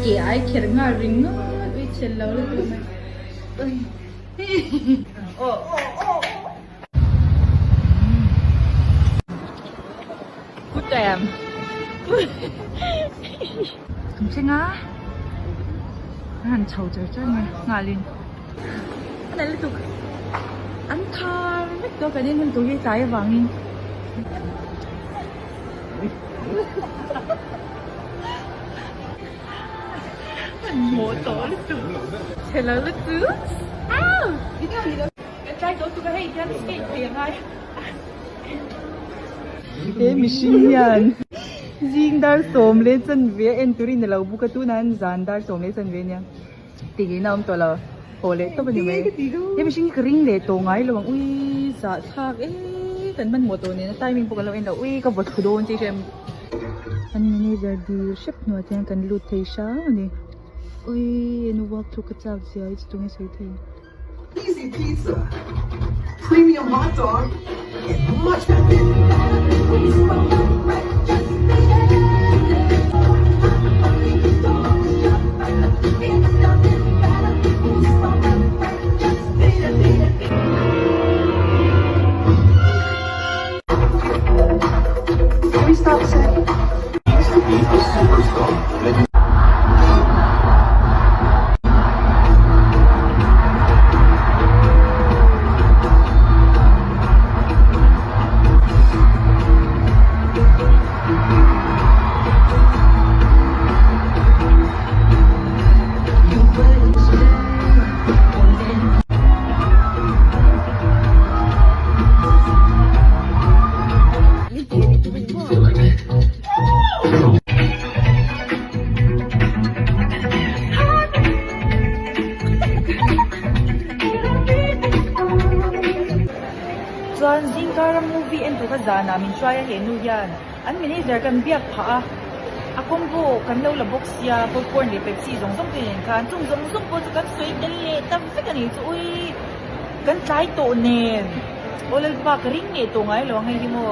Ke ai kher nghal ringawt ui chhel lo lutuk mai. Good em. Kan thleng a. An han chho char char mai nghalin. A nalh lutuk. An thar vek tawh kan en hun tur hi tlai avangin. An hmuh tawh lutuk. Chhe lo lutuk. Au! Kan tlai tawh tuk a hei hian skate thei a ngai. He mihring hian zing dar sawm leh chanve a en turin a lo buk a tunah hian zan dar sawm leh chanve a nia tihna a awm tawh lo haw leh tawp a ni mai he mihring hi ka ring leh tawh ngai lo ang ui zahthlak e kan hmanhmawh tawh nena timing pawh kan lo en lo ui ka vaw thlu dawn che hrem an manager dil hrep hnuah chuan kan lut thei hrang a ni ui an walk through ka chak zia hi chu tunge sawi thei. Easy pizza, premium hot dog, and much Chuan zingkara movie en tur kha zanah min hruai a henu hian an manager kan biak phah a, a combo kan lo la bawk sia popcorn leh pepsi zawng zawng te nen khan chung zawng zawng pawh chu kan sawi tel leh ta vek a ni chu ui kan tlai tawh nen aw lalpa ka ring ngei tawh ngai lo ang hei hi maw.